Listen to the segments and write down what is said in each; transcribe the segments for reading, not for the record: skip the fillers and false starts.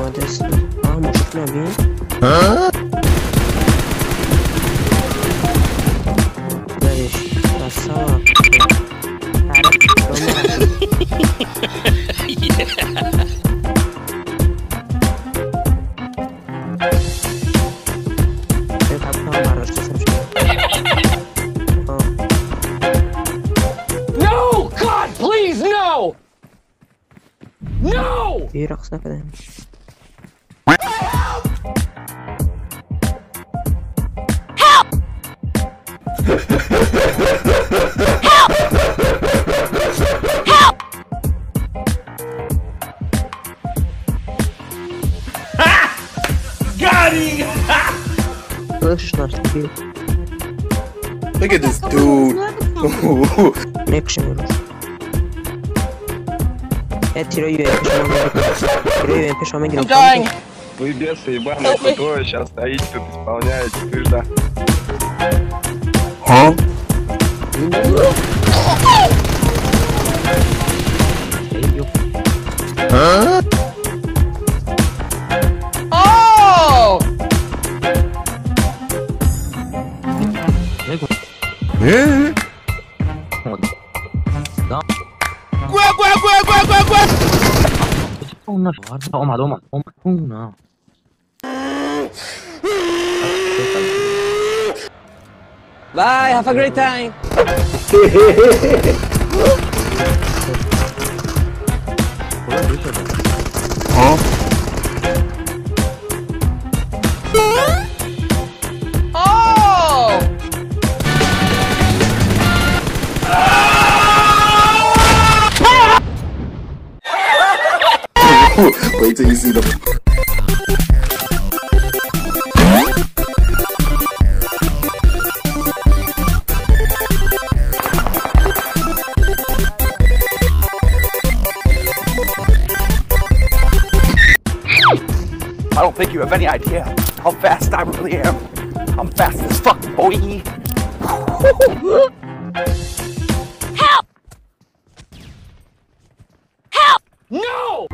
Молодец. А, может, набил? Красава. No, God, please, no! No! Help! Help! Help! Ha! Got him! Look at this dude. I'm dying. Вы бесы ебаные, крутой, сейчас стоите тут, исполняете, ты ж да. Huh? Huh? Oh! Yeah. Bye, have a great time. Huh? Oh! Wait till you see the. I don't think you have any idea how fast I really am. I'm fast as fuck, boy. Help! Help! No!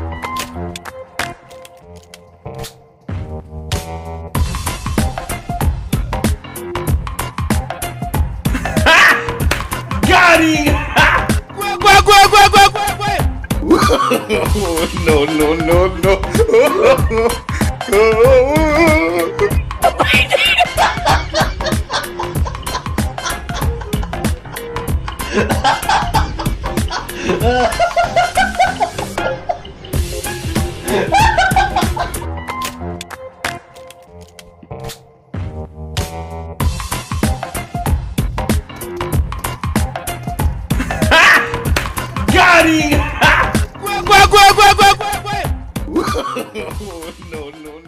Ha! Got him! No, no, no, no. Got him! No, no.